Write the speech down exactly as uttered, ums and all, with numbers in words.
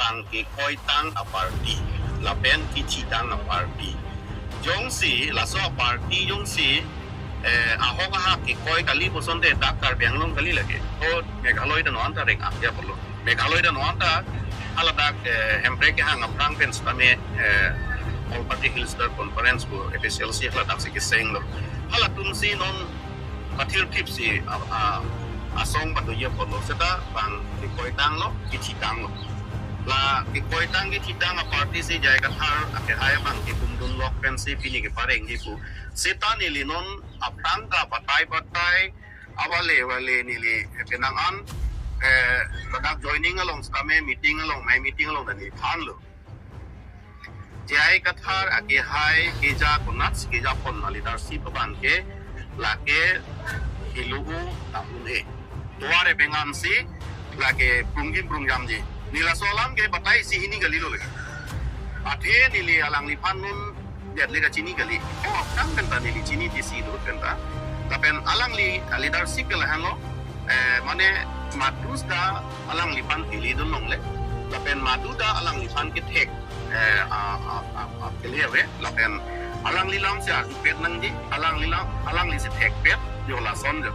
Ang kekoi tang a party, lapen kithi tang a party. Jongsi, laso a party jongsi, eh, ahok ahak kekoi kali puson te dak Karbi Anglong kali lake. O Meghalaya ta non anta reng-ak ya pulo. Meghalaya ta non anta haladak, eh, Hemprek kehang aphrang pen sitame, eh, All Party Hill State Conference pu A P H L C haladak si kesenglo. Halatum si non pathir thip si a, a, asong pado ya pulo seta bang kekoi tanglo, kithi tanglo. La kekoi tang kithi tang a party si J I Kathar akehai bang kepumdun lok pensi pini kepareng di pu. Seta neli non aphrang ta patai patai avale vale neli penang an, eh, ladak joining along sitame meeting along, mai meeting along ta neli thanlo. J I Kathar akehai keja konat si keja pon ma leadership abang ke lake hilu-u ta un-e. Tovar ebengan si lake prungjim prungjamji. Neli laso alam ke batai si hini kalilo lake. Athe neli alangliphan non det le kachini kali. O aphrang pen ta neli chini tisi lut pen ta. Lapen alangli a leadership ke lahenlo. Eh, mane madu ta alangliphan pili dun longle. Lapen madu ta alangliphan kethek, eh, a, a, a, a, kele ave. Lapen alangli lam si arjupet nangji, alangli lam, alangli si thekpet, jo lason jo.